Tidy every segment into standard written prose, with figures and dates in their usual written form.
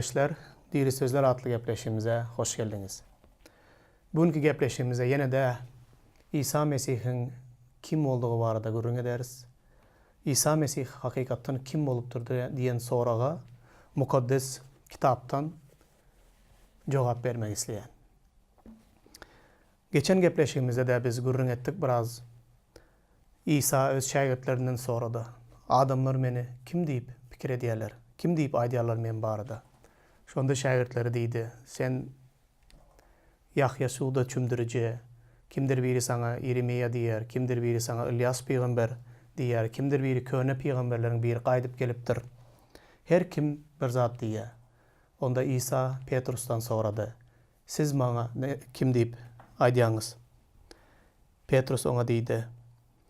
ildeşler, Diri Sözler atly gepleşigimize hoş geldiňiz. Bu günki gepleşigimizde ýene-de Isa Mesihiň kim boldugy barada gürrüň ederis. Isa Mesih hakykatdan kim bolupdyr diýen soraga Mukaddes Kitapdan jogap bermek isleýän. Geçen gepleşigimizde-de biz gürrüň etdik biraz. Isa öz şägirtlerinden sorady, Adamlar meni kim diýip pikir edýärler? Kim diýip aýdýarlar men barada? Şonda şägirtleri diýdi, Sen Ýahýa suwda çümdüriji, kimdir biri saňa Ýeremiýa diýýär, kimdir biri saňa Ylýas pygamber diýýär, kimdir biri köne pygamberleriň biri gaýdyp gelipdir. Her kim bir zat diýýär. Onda Isa Petrusdan sorady, Siz maňa kim diýip aýdýaňyz? Petrus oňa diýdi,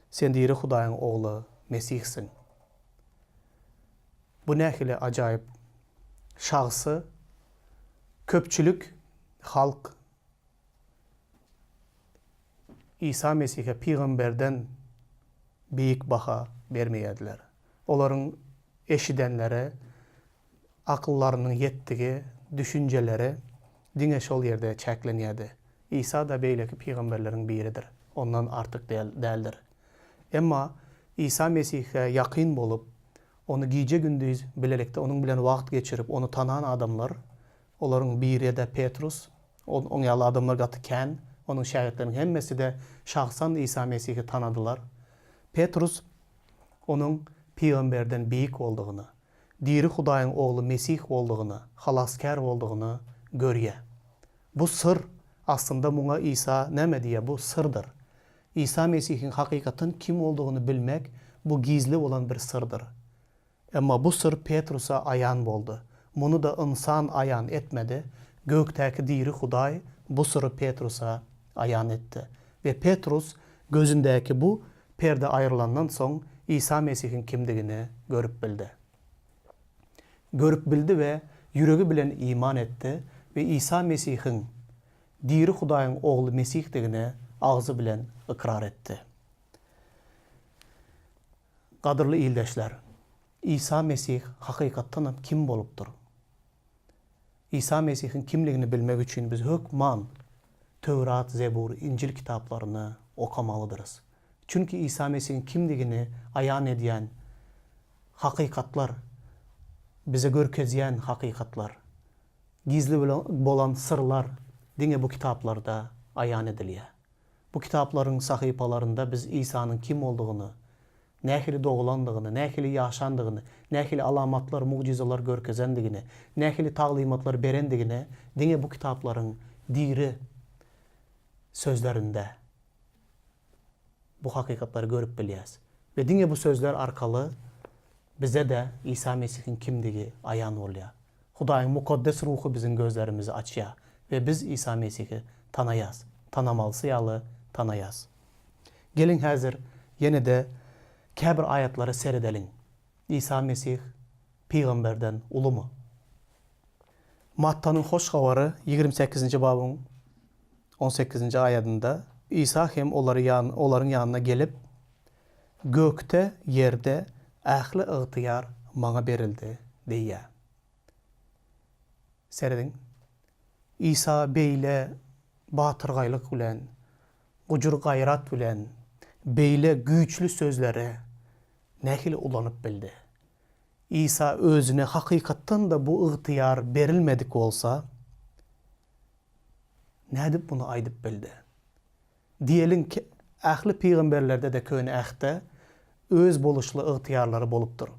Sen diri Hudaýyň Ogly Mesihsiň. Bu nähili ajaýyp şahsy köpçülik, halk Isa Mesihe pygamberden beýik baha bermeýärdiler. Olaryň eşidenleri, akyllarynyň ýetdigi, düşünjeleri diňe şol ýerde çäklenýärdi. Isa-da beýleki pygamberleriň biridir, ondan artyk däldir. Emma Isa Mesihe ýakyn bolup, Ony gije-gündiz bilelikde onuň bilen wagt geçirip, ony tanan adamlar, olaryň biri-de Petrus, oň ýaly adamlar gaty kän, onuň şägirtleriniň hemmesi-de şahsan Isa Mesihi tanadylar. Petrus onuň pygamberden beýik boldugyny, diri Hudaýyň Ogly Mesih boldugyny, Halasgär boldugyny görýär. Bu syr, aslynda muňa Isa näme diýýär, bu syrdyr. Isa Mesihiň hakykatdan kim boldugyny bilmek, bu gizli bolan bir syrdyr. Emma bu syr Petrusa aýan boldy. Muny-da ynsan aýan etmedi, gökdäki diri Hudaý bu syry Petrusa aýan etdi. We Petrus gözündäki bu perde aýrylandan soň Isa Mesihiň kimdigini görüp bildi. Görüp bildi we ýüregi bilen iman etdi we Isa Mesihiň diri Hudaýyň Ogly Mesihdigini agzy bilen ykrar etdi. Gadyrly ildeşler, Isa Mesih hakykatdanam kim bolupdyr? Isa Mesihiň kimligini bilmek üçin biz hökman Töwrat, Zebur, Injil kitaplaryny okamalydyrys. Çünki Isa Mesihiň kimdigini aýan edýän hakykatlar, bize görkezýän hakykatlar, gizli bolan syrlar diňe bu kitaplarda aýan edilýär. Bu kitaplaryň sahypalarynda biz Isanyň kim boldugyny, nähili dogulandygyny, nähili ýaşandygyny, nähili alamatlar, mugjyzalar görkezendigini, nähili taglymatlar berendigini diňe bu kitaplaryň diri sözlerinde bu hakykatlary görüp bilýäris. We diňe bu sözler arkaly bize-de Isa Mesihiň kimdigi aýan bolýar. Hudaýyň Mukaddes Ruhy biziň gözlerimizi açýar we biz Isa Mesihi tanaýas, tanamalysy ýaly tanaýas. Geliň häzir ýene-de käbir aýatlara seredeliň. Isa Mesih pygamberden ulumy? Mattanyň Hoş Habary 28-nji babyň 18-nji aýadynda Isa hem olary ýan olaryň ýanyna gelip, Gökde, ýerde ähli ygtyýar Maňa berildi diýýär. Serediň, Isa beýle batyrgaýlyk bilen, gujur-gaýrat bilen beýle güýçli sözleri nähili ulanyp bildi? Isa özüne hakykatdan-da bu ygtyýar berilmedik bolsa, nädip muny aýdyp bildi? Diýeliň, ähli pygamberlerde-de Köne Ähtde öz boluşly ygtyýarlary bolupdyr.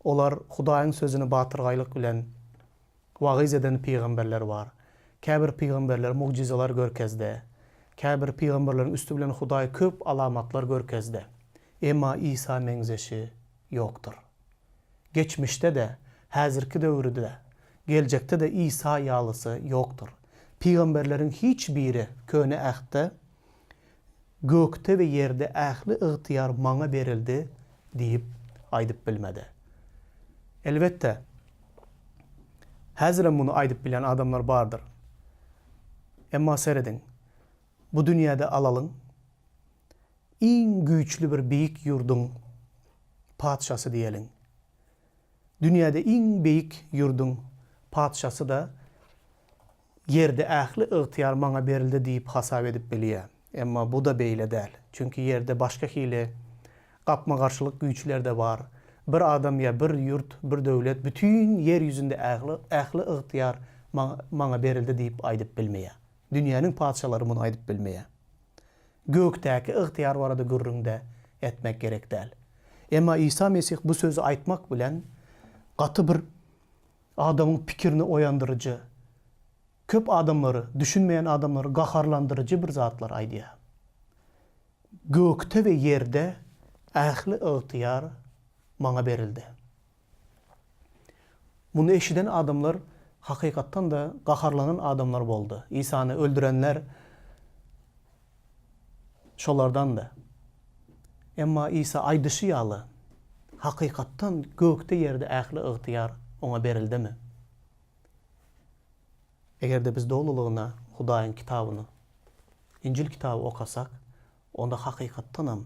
Olar Hudaýyň sözüni batyrgaýlyk bilen wagyz eden pygamberler bar. Käbir pygamberler mugjyzalar görkezdi. Käbir pygamberleriň üsti bilen Hudaý köp alamatlar görkezdi. Emma Isa meňzeşi ýokdur. Geçmişde-de, häzirki döwürde-de, geljekde-de Isa ýalysy ýokdur. Pygamberleriň hiç biri Köne Ähtde, Gökde we ýerde ähli ygtyýar Maňa berildi diýip aýdyp bilmedi. Elbetde, häzirem muny aýdyp bilýän adamlar bardyr. Emma serediň, bu dünýäde alalyň, iň güýçli bir beýik ýurduň patyşasy diýeliň. Dünýäde iň beýik ýurduň. patyşasy-da ýerde ähli ygtyýar maňa berildi diýip hasap edip bilýär. Emma bu-da beýle däl. Çünki ýerde başga hili gapma-garşylyk güýçler-de bar. Bir adam ýa bir ýurt, bir döwlet bütin ýer ýüzünde ähli ähli ygtyýar maňa berildi diýip aýdyp bilmeýär. Dünýäniň patyşalary muny aýdyp bilmeýär. Gökdäki ygtyýar barada gürrüň-de etmek gerek däl. Emma Isa Mesih bu sözi aýtmak bilen gaty bir adamyň pikirini oýandyryjy, köp adamlary, düşünmeýän adamlary gaharlandyryjy bir zatlar aýdýar. Gökde we ýerde ähli ygtyýar Maňa berildi. Muny eşiden adamlar hakykatdan-da gaharlanan adamlar boldy. Isany öldürenler şolardandy. Emma Isa aýdyşy ýaly, hakykatdan gökde-ýerde ähli ygtyýar oňa berildimi? Eger-de biz dolulygyna Hudaýyň kitabyny, Injil kitaby okasak, onda hakykatdanam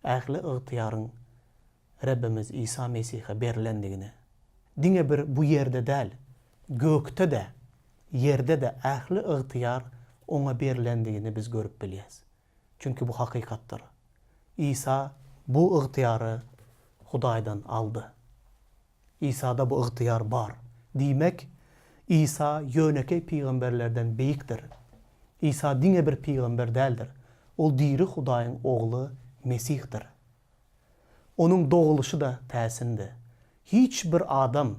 ähli ygtyýaryň Rebbimiz Isa Mesihe berlendigini, diňe bir bu ýerde däl, gökde-de, ýerde-de ähli ygtyýar Oňa berlendigini biz görüp bilýäs. Çünki bu hakykatdyr. Isa bu ygtyýary Hudaýdan aldy. Isada bu ygtyýar bar. Diýmek, Isa ýönekeý pygamberlerden beýikdir. Isa diňe bir pygamber däldir. Ol diri Hudaýyň Ogly Mesihdir. Onuň dogulyşy-da täsindi. Hiç bir adam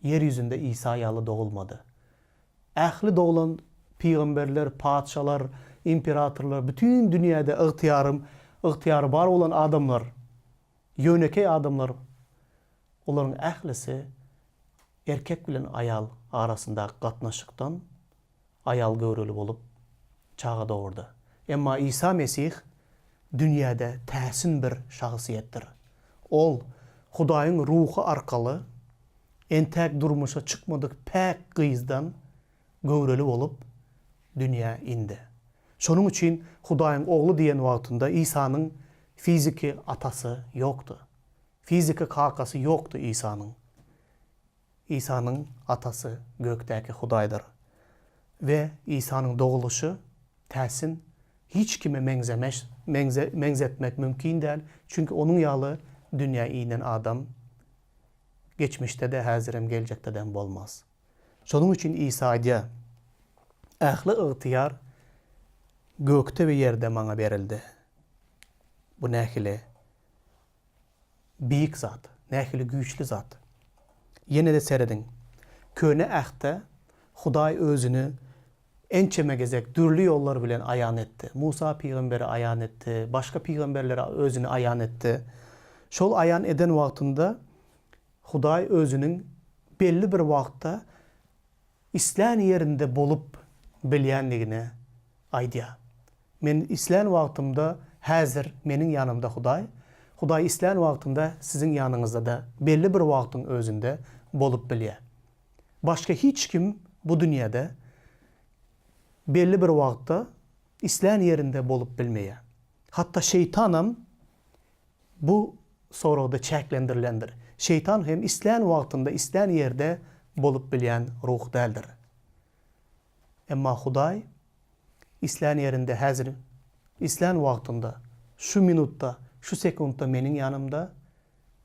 ýer ýüzünde Isa ýaly dogulmady. Ähli doglan pygamberler, patyşalar, imperatorlar, bütin dünýäde ygtyýarym, ygtyýary bar bolan adamlar, ýönekeý adamlar, olaryň ählisi erkek bilen aýal arasyndaky gatnaşykdan aýal göwreli bolup, çaga dogurdy. Emma Isa Mesih dünýäde täsin bir şahsyýetdir. Ol Hudaýyň Ruhy arkaly entäk durmuşa çykmadyk päk gyzdan göwreli bolup, dünýä indi. Şonuň üçin Hudaýyň Ogly diýen wagtynda Isanyň fiziki atasy ýokdy. Fiziki kakasy ýokdy Isanyň. Isanyň Atasy gökdäki Hudaýdyr. We Isanyň dogulyşy täsin, hiç kime meňzemeş, meňze, meňzetmek mümkin däl, çünki Onuň ýaly dünýä inen adam geçmişde-de, häzirem, geljekde-dem bolmaz. Şonuň üçin Isa aýdýar, Ähli ygtyýar gökde we ýerde Maňa berildi. Bu nähili Beýik zat, nähili güýçli zat! Ýene-de serediň, Köne Ähtde Hudaý Özüni ençeme gezek dürli ýollar bilen aýan etdi. Musa pygambere aýan etdi, başga pygamberlere Özüni aýan etdi. Şol aýan eden wagtynda Hudaý Özüniň belli bir wagtda islän ýerinde bolup bilýändigini aýdýar. Men islän wagtymda häzir meniň ýanymda Hudaý, Hudaý islän wagtynda siziň ýanyňyzda-da belli bir wagtyň özünde bolup bilýär. Başga hiç kim bu dünýäde belli bir wagtda islän ýerinde bolup bilmeýär. Hatda şeýtanam Bu soragda çäklendirilendir. Şeýtan hem islän wagtynda, islän ýerde bolup bilýän ruh däldir. Emma Hudaý islän ýerinde häzir, islän wagtynda, şu minutda, şu sekuntda meniň ýanymda,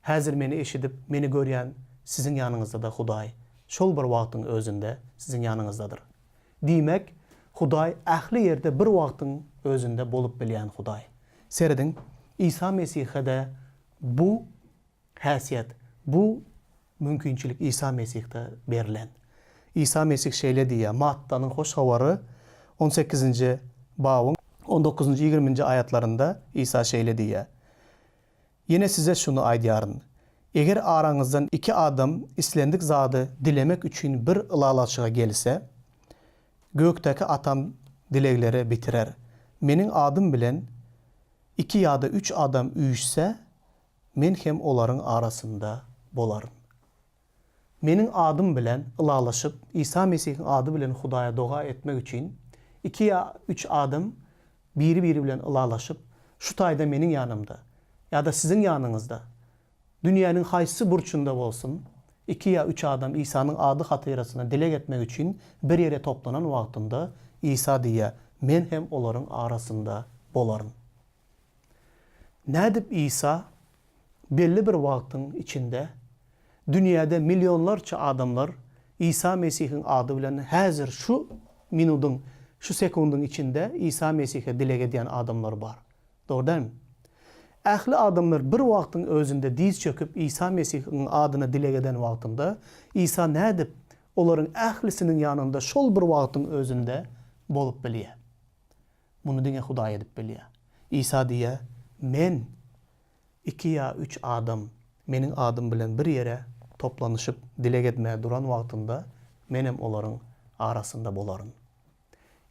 häzir meni eşidip, meni görýän siziň ýanyňyzda-da Hudaý şol bir wagtyň özünde siziň ýanyňyzdadyr. Diýmek, Hudaý ähli ýerde bir wagtyň özünde bolup bilýän Hudaý. Serediň, Isa Mesihe-de bu häsiýet, bu mümkinçilik Isa Mesihde berlen. Isa Mesih şeýle diýýär, Mattanyň Hoş Habary on sekizinji babyň on dokuzynjy, ýigriminji aýatlarynda Isa şeýle diýýär, Ýene size şuny aýdýaryn, eger araňyzdan iki adam islendik zady dilemek üçin bir ylalaşyga gelse, Gökdäki Atam dilegleri bitirer. Meniň adym bilen iki ýa-da üç adam üýşse, Men hem olaryň arasynda bolaryn. Meniň adym bilen ylalaşyp, Isa Mesihiň ady bilen Hudaýa doga etmek üçin, iki ýa üç adam biri-biri bilen ylalaşyp, şu taýda meniň ýanymda, ýa-da siziň ýanyňyzda, dünýäniň haýsy burçunda bolsun, Iki ýa üç adam Isanyň ady hatyrasyna dileg etmek üçin bir ýere toplanan wagtynda, Isa diýýär, Men hem olaryň arasynda bolaryn. Nädip Isa belli bir wagtyň içinde dünýäde millionlarça adamlar Isa Mesihiň ady bilen häzir şu minudyň, şu sekundyň içinde Isa Mesihe dileg edýän adamlar bar. Dogry dälmi? Ähli adamlar bir wagtyň özünde diz çöküp Isa Mesihiň adyna dileg eden wagtynda, Isa nädip olaryň ählisiniň ýanynda şol bir wagtyň özünde bolup bilýär? Muny diňe Hudaý edip bilýär. Isa diýýär, Men iki ýa üç adam Meniň adym bilen bir ýere toplanyşyp dileg edmäge duran wagtynda, Menem olaryň arasynda bolaryn.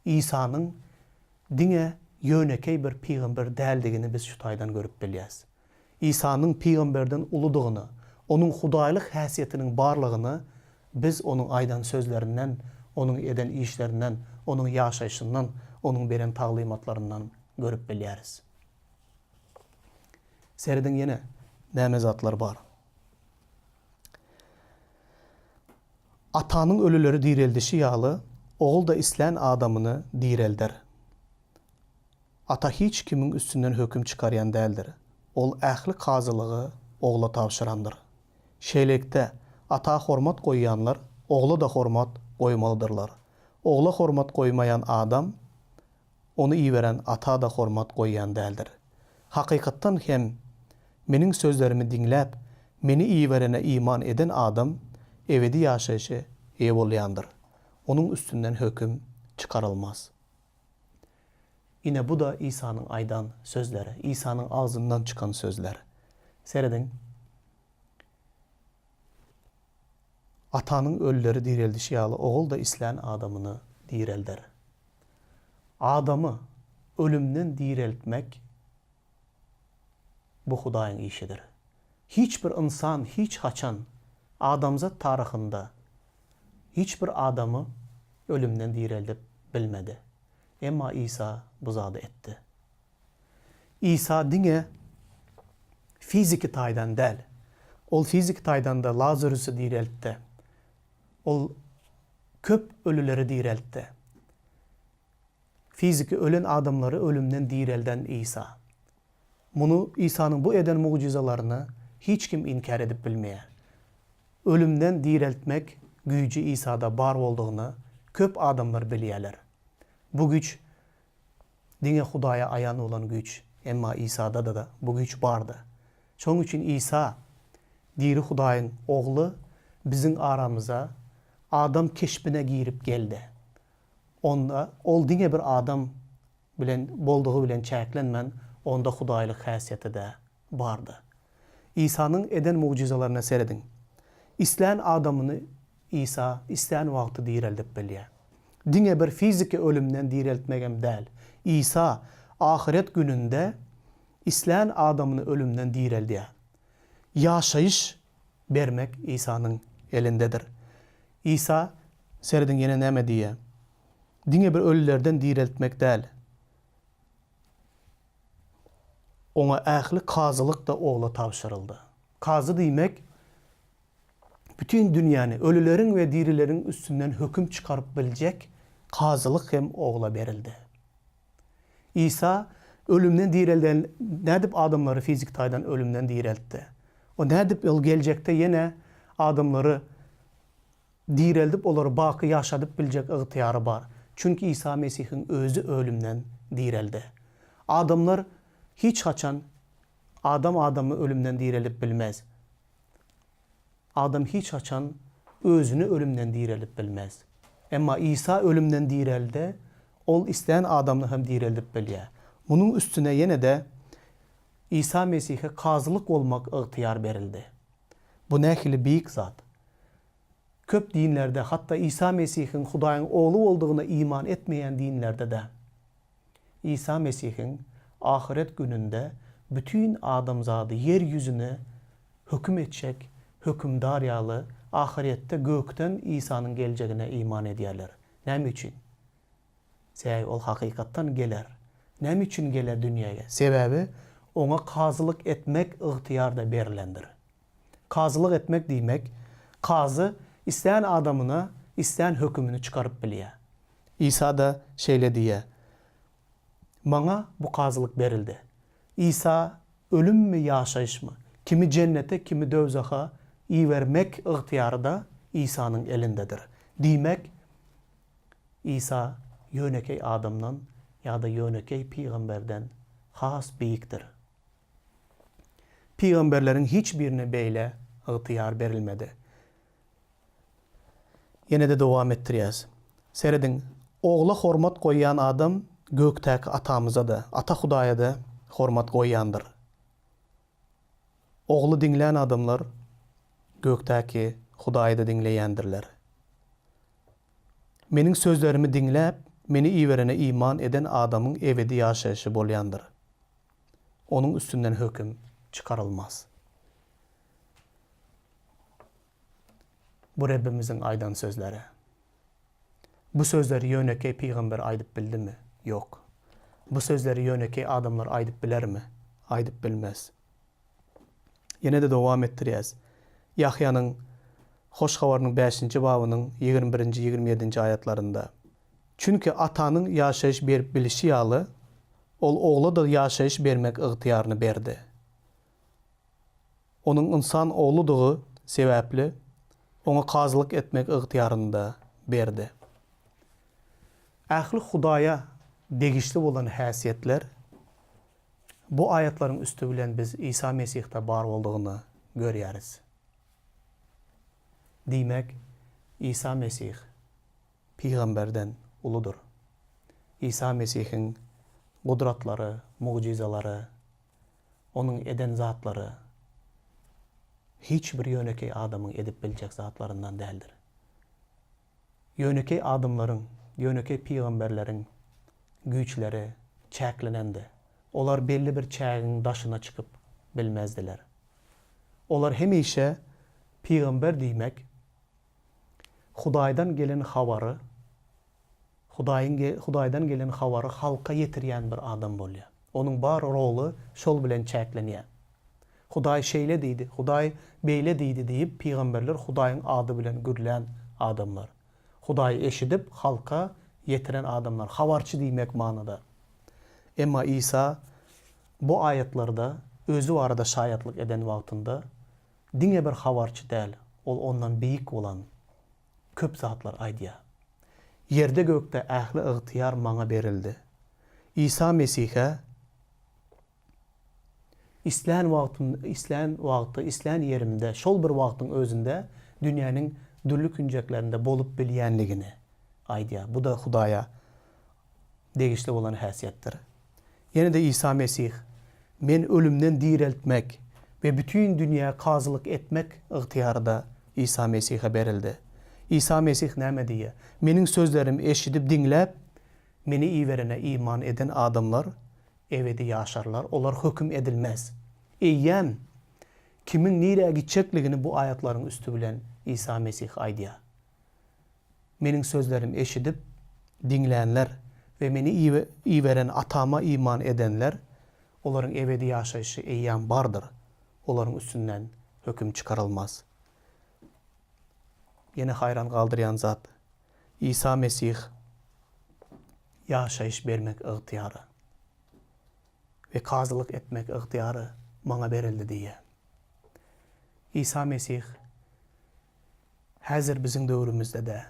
Isanyň diňe ýönekeý bir pygamber däldigini biz şu taýdan görüp bilýäs. Isanyň pygamberden uludygyny, onuň hudaýlyk häsiýetiniň barlygyny biz onuň aýdan sözlerinden, onuň eden işlerinden, onuň ýaşaýşyndan, onuň beren taglymatlaryndan görüp bilýäris. Serediň ýene näme zatlar bar. Atanyň ölüleri direldişi ýaly, Ogul-da islän adamyny direlder. Ata hiç kimiň üstünden höküm çykarýan däldir. Ol ähli kazylygy Ogla tabşyrandyr. Şeýlelikde, Ata hormat goýýanlar Ogla-da hormat goýmalydyrlar. Ogla hormat goýmaýan adam Ony iberen Ata-da hormat goýýan däldir. Hakykatdan hem, Meniň sözlerimi diňläp, Meni iberene iman eden adam ebedi ýaşaýşa eýe bolýandyr. Onuň üstünden höküm çykarylmaz. Ine, bu-da Isanyň aýdan sözleri, Isanyň agzyndan çykan sözler. Serediň, Atanyň ölüleri direldişi ýaly, Ogul-da islän adamyny direlder. Adamy ölümden direltmek bu Hudaýyň işidir. Hiç bir ynsan hiç haçan adamzat taryhynda hiç bir adamy ölümden direldip bilmedi. Emma Isa bu zady etdi. Isa diňe fiziki taýdan däl, Ol fiziki taýdan-da Lazarusy direltdi. Ol köp ölüleri direltdi. Fiziki ölen adamlary ölümden direlden Isa. Muny Isanyň bu eden mugjyzalaryny hiç kim inkär edip bilmeýär. Ölümden direltmek güýji Isada bar boldugyny köp adamlar bilýärler. Bu güýç diňe Hudaýa aýan bolan güýç, emma Isada-da bu güýç bardy. Şonuň üçin Isa, diri Hudaýyň Ogly biziň aramyza adam keşbine girip geldi. Onda Ol diňe bir adam bilen boldugy bilen çäklenmän, Onda hudaýlyk häsiýeti-de bardy. Isanyň eden mugjyzalaryna serediň. Islän adamyny Isa islän wagty direldip bilýär. Diňe bir fiziki ölümden direltmegem däl. Isa ahyret gününde islän adamyny ölümden direldýär. Ýaşaýyş bermek Isanyň elindedir. Isa, serediň ýene näme diýýär. Diňe bir ölülerden direltmek däl. Oňa ähli kazylyk-da Ogla tabşyryldy. Kazy diýmek, bütin dünýäni, ölüleriň we dirileriň üstünden höküm çykaryp biljek kazylyk hem Ogla berildi. Isa ölümden direlden nädip adamlary fiziki taýdan ölümden direltdi? O nädip ol geljekde ýene adamlary direldip olary baky ýaşadyp biljek ygtyýary bar? Çünki Isa Mesihiň özi ölümden direldi. Adamlar hiç haçan adam adamy ölümden direldip bilmez. Adam hiç haçan özüni ölümden direldip bilmez. Emma Isa ölümden direlde, Ol islän adamyny hem direldip bilýär. Munuň üstüne ýene-de Isa Mesihe kazylyk bolmak ygtyýar berildi. Bu nähili beýik zat! Köp dinlerde, hatda Isa Mesihiň Hudaýyň Ogly boldugyna iman etmeýän dinlerde-de, Isa Mesihiň ahyret gününde bütin adamzady ýer ýüzüne höküm etjek hökümdar ýaly ahyretde gökden Isanyň geljegine iman edýärler. Näme üçin? Sebäbi ol hakykatdan geler. Näme üçin geler dünýäge? Sebäbi oňa kazylyk etmek ygtyýar-da berlendir. Kazylyk etmek diýmek, Kazy islän adamyna islän hökümini çykaryp bilýär. Isa-da şeýle diýýär, Maňa bu kazylyk berildi. Isa ölümmi, ýaşaýyşmy, kimi jennete, kimi döwzaha ibermek ygtyýary-da Isanyň elindedir. Diýmek, Isa ýönekeý adamdan ýa-da ýönekeý pygamberden has beýikdir. Pygamberleriň hiç birine beýle ygtyýar berilmedi. Ýene-de dowam etdirýäs. Serediň, Ogla hormat goýýan adam gökdäki Atamyza-da, Ata Hudaýa-da hormat goýýandyr. Ogly diňlän adamlar gökdäki Hudaýy-da diňleýändirler. Meniň sözlerimi diňläp, Meni iberene iman eden adamyň ebedi ýaşaýşy bolýandyr. Onuň üstünden höküm çykarylmaz. Bu Rebbimiziň aýdan sözleri. Bu sözleri ýönekeý pygamber aýdyp bildimi? Ýok. Bu sözleri ýönekeý adamlar aýdyp bilermi? Aýdyp bilmez. Ýene-de dowam etdirýäs. Ýahýanyň Hoş Habarynyň bäşinji babynyň 21-nji, 27-nji aýatlarynda, Çünki Atanyň ýaşaýyş berip bilişi ýaly, Ol Ogla-da ýaşaýyş bermek ygtyýaryny berdi. Onuň ynsan Ogludygy sebäpli, Oňa kazylyk etmek ygtyýaryny-da berdi. Ähli Hudaýa degişli bolan häsiýetler bu aýatlaryň üsti bilen biz Isa Mesihde bar boldugyny görýäris. Diýmek, Isa Mesih pygamberden uludyr. Isa Mesihiň gudratlary, mugjyzalary, Onuň eden zatlary hiç bir ýönekeý adamyň edip biljek zatlaryndan däldir. Ýönekeý adamlaryň, ýönekeý pygamberleriň güýçleri çäklenendi. Olar belli bir çägiň daşyna çykyp bilmezdiler. Olar hemişe pygamber diýmek, Hudaýdan gelen habary, Hudaýyň Hudaýdan gelen habary halka ýetirýän bir adam bolýar. Onuň bar roly şol bilen çäklenýär. Hudaý şeýle diýdi, Hudaý beýle diýdi diýip pygamberler Hudaýyň ady bilen gürlän adamlar. Hudaýy eşidip halka ýetiren adamlar, habarçy diýmek manyda. Emma Isa bu aýatlarda özi barada şaýatlyk eden wagtynda diňe bir habarçy däl, ol ondan beýik bolan köp zatlar aýdýar. Ýerde-gökde ähli ygtyýar maňa berildi. Isa Mesihe islän wagtym, islän wagty, islän ýerimde, şol bir wagtyň özünde dünýäniň dürli künjeklerinde bolup bilýänligini aýdýar. Bu-da Hudaýa degişli bolan häsiýetdir. Ýene-de Isa Mesih, Men ölümden direltmek we bütin dünýä kazylyk etmek ygtyýary-da Isa Mesihe berildi. Isa Mesih näme diýýär? Meniň sözlerimi eşidip diňläp, Meni iberene iman eden adamlar ebedi ýaşarlar, olar höküm edilmez. Eýýäm kimiň nirä gitjekligini bu aýatlaryň üsti bilen Isa Mesih aýdýar. Meniň sözlerimi eşidip, diňlänler we Meni iberen Atama iman edenler, olaryň ebedi ýaşaýşy eýýäm bardyr, olaryň üstünden höküm çykarylmaz. Ýene haýran galdyrýan zat, Isa Mesih ýaşaýyş bermek ygtyýary we kazylyk etmek ygtyýary maňa berildi diýýär. Isa Mesih Häzir biziň döwrümizde-de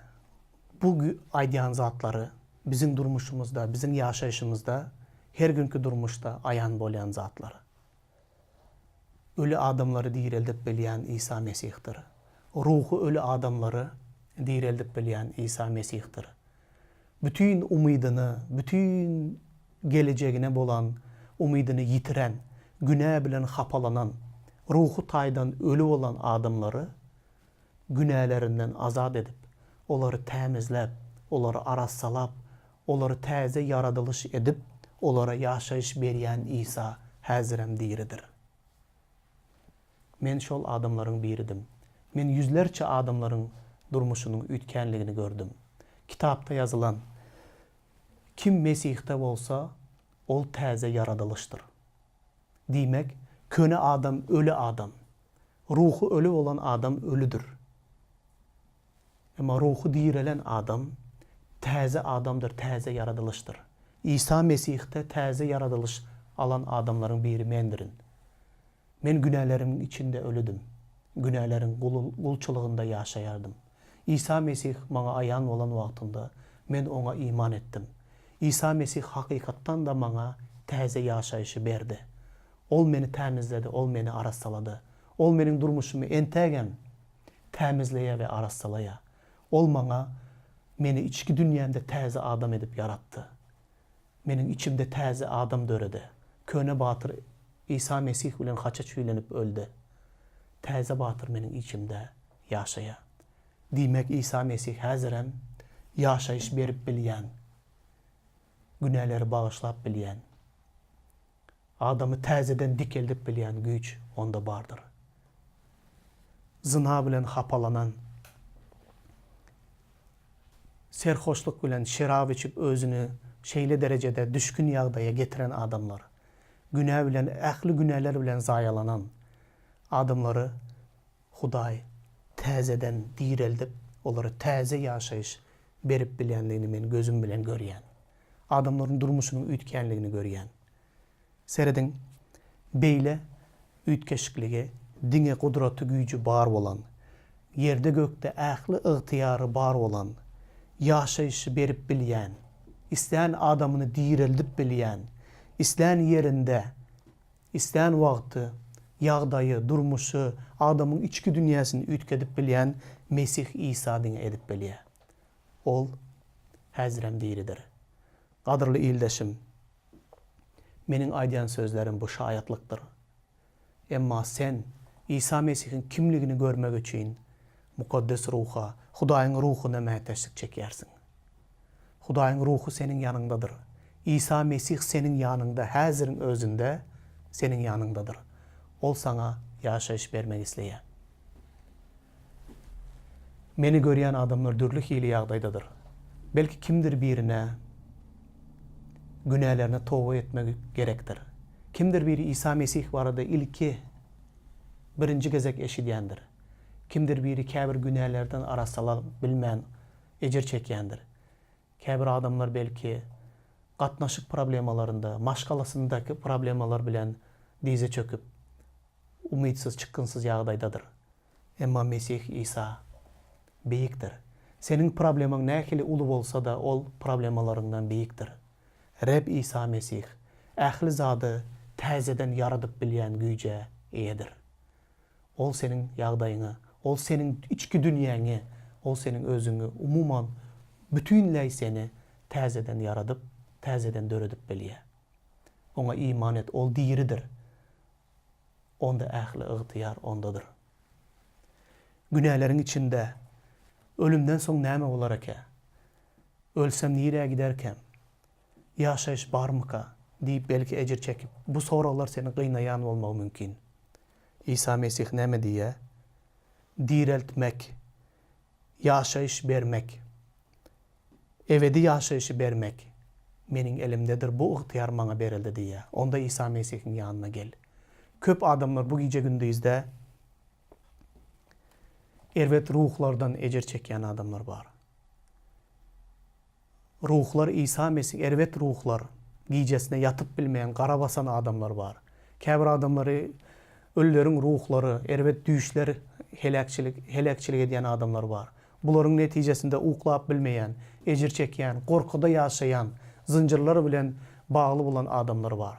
bu aýdýan zatlary biziň durmuşymyzda, biziň ýaşaýşymyzda, her günki durmuşda aýan bolýan zatlar. Öli adamlary direldip bilýän Isa Mesihdir. Ruhy öli adamlary direldip bilýän Isa Mesihdir. Bütin umydyny, bütin gelejegine bolan umydyny ýitiren, günä bilen hapalanan, ruhy taýdan öli bolan adamlary günälerinden azat edip, olary tämizläp, olary arassalap, olary täze ýaradylyş edip, olara ýaşaýyş berýän Isa häzirem diridir. Men şol adamlaryň biridim. Men ýüzlerçe adamlaryň durmuşynyň üýtgänligini gördüm. Kitapda ýazylan, Kim Mesihde bolsa, ol täze ýaradylyşdyr. Diýmek, köne adam öli adam. Ruhy öli bolan adam ölüdir. Emma ruhy direlen adam täze adamdyr, täze ýaradylyşdyr. Isa Mesihde täze ýaradylyş alan adamlaryň biri mendirin. Men günälerimiň içinde ölüdim. Günäleriň gulçulygynda ýaşaýardym. Isa Mesih maňa aýan bolan wagtynda, men Oňa iman etdim. Isa Mesih hakykatdan-da maňa täze ýaşaýşy berdi. Ol meni tämizledi, Ol meni arassalady. Ol meniň durmuşymy entägem tämizleýär we arassalaýar. Ol maňa meni içki dünýämde täze adam edip ýaratdy. Meniň içimde täze adam döredi. Köne batyr Isa Mesih bilen haça çüýlenip öldi. Täze batyr meniň içimde ýaşaýar. Diýmek Isa Mesih häzirem ýaşaýyş berip bilýän, günäleri bagyşlap bilýän, adamy täzeden dikeldip bilýän güýç Onda bardyr. Zyna bilen hapalanan, serhoşlyk bilen şerap içip özüni şeýle derejede düşgün ýagdaýa getiren adamlar, günä bilen ähli günäler bilen zaýalanan adamlary Hudaý täzeden direldip, olara täze ýaşaýyş berip bilýändigini men gözüm bilen görýän. Adamlaryň durmuşynyň üýtgänligini görýän. Serediň, beýle üýtgeşikligi diňe gudraty güýji bar bolan, ýerde-gökde ähli ygtyýary bar bolan, ýaşaýşy berip bilýän, islän adamyny direldip bilýän, islän ýerinde, islän wagty, ýagdaýy, durmuşy, adamyň içki dünýäsini üýtgedip bilýän Mesih Isa diňe edip bilýär. Ol häzirem diridir. Gadyrly ildeşim! Meniň aýdýan sözlerim bu şaýatlykdyr. Emma sen Isa Mesihiň kimligini görmek üçin Mukaddes Ruha, Hudaýyň Ruhuna mätäçlik çekýärsiň. Hudaýyň Ruhy seniň ýanyňdadyr. Isa Mesih seniň ýanyňda, häziriň özünde seniň ýanyňdadyr. Ol saňa ýaşaýyş bermek isleýär. Meni görýän adamlar dürli hili ýagdaýdadyr. Belki kimdir birine günälerine toba etmek gerekdir. Kimdir biri Isa Mesih barada ilki birinji gezek eşidýändir. Kimdir biri käbir günälerden arassalanyp bilmän ejir çekýändir. Käbir adamlar belki gatnaşyk problemalarynda, maşgalasyndaky problemalar bilen dize çöküp, umytsyz, çykgynsyz ýagdaýdadyr. Emma Mesih Isa beýikdir. Seniň problemaň nähili uly bolsa-da, Ol problemalaryňdan beýikdir. Reb Isa Mesih ähli zady täzeden ýaradyp bilýän güýje eýedir. Ol seniň ýagdaýyňy, Ol seniň içki dünýäňi, Ol seniň özüňi, umuman, bütinleý seni täzeden ýaradyp, täzeden döredip bilýär. Oňa iman et, Ol diridir. Onda ähli ygtyýar Ondadyr. Günäleriň içinde ölümden soň näme bolar eke? Ölsem nirä giderkäm? Ýaşaýyş barmyka? diýip belki ejir çekip, bu soraglar seni gynaýan bolmagy mümkin. Isa Mesih näme diýýär? Direltmek, ýaşaýyş bermek. Ebedi ýaşaýşy bermek Meniň elimdedir, bu ygtyýar Maňa berildi diýýär. Onda Isa Mesihiň ýanyna gel. Köp adamlar bu gije-gündizde erbet ruhlardan ejir çekýän adamlar bar. Ruhlar Isa Mesih, erbet ruhlar, gijesine ýatyp bilmeýän, gara basan adamlar bar. Käbir adamlary ölüleriň ruhlary, erbet düýşler heläkçilik, heläkçilik edýän adamlar bar. Bularyň netijesinde uklap bilmeýän, ejir çekýän, gorkuda ýaşaýan, zynjyrlar bilen bagly bolan adamlar bar.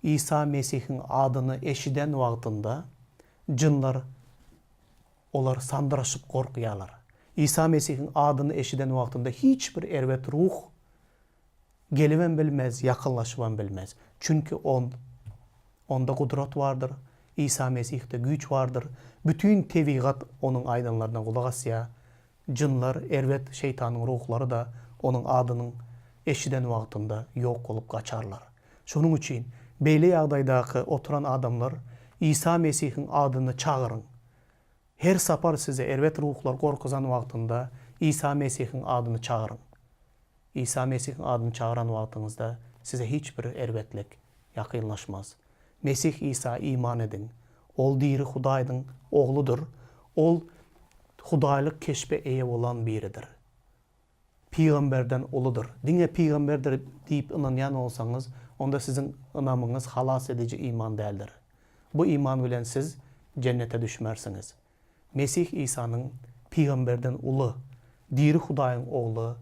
Isa Mesihiň adyny eşiden wagtynda jynlar olar sandyraşyp gorkýarlar. Isa Mesihiň adyny eşiden wagtynda hiç bir erbet ruh Gelibem bilmez, ýakynlaşybam bilmez. Çünki On, Onda gudrat bardyr, Isa Mesihde güýç bardyr. Bütin tebigat Onuň aýdanlaryna gulak asýar. Jynlar, erbet şeýtanyň ruhlary-da Onuň adynyň eşiden wagtynda ýok bolup gaçarlar. Şonuň üçin, beýle ýagdaýdaky oturan adamlar Isa Mesihiň adyny çagyryň. Her sapar sizi erbet ruhlar gorkuzan wagtynda Isa Mesihiň adyny çagyryň. Isa Mesihiň adyny çagyran wagtyňyzda size hiç bir erbetlik ýakynlaşmaz. Mesih Isa iman ediň. Ol diri Hudaýyň Ogludyr. Ol. Hudaýlyk keşbe eýe bolan biridir. Pygamberden uludyr. Diňe pygamberdir diýip ynanýan bolsaňyz, onda siziň ynamyňyz halas ediji iman däldir. Bu iman bilen siz jennete düşmersiňiz. Mesih Isanyň pygamberden uly, diri Hudaýyň Ogly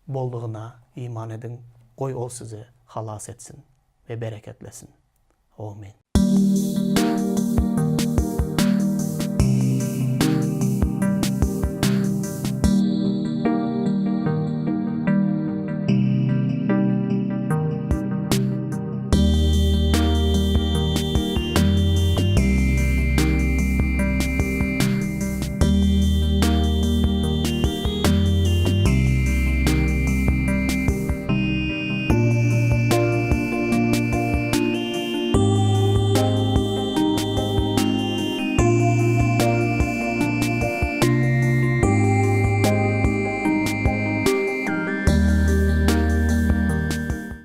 boldugyna iman ediň, goý Ol sizi halas etsin we bereketlesin. Omyn.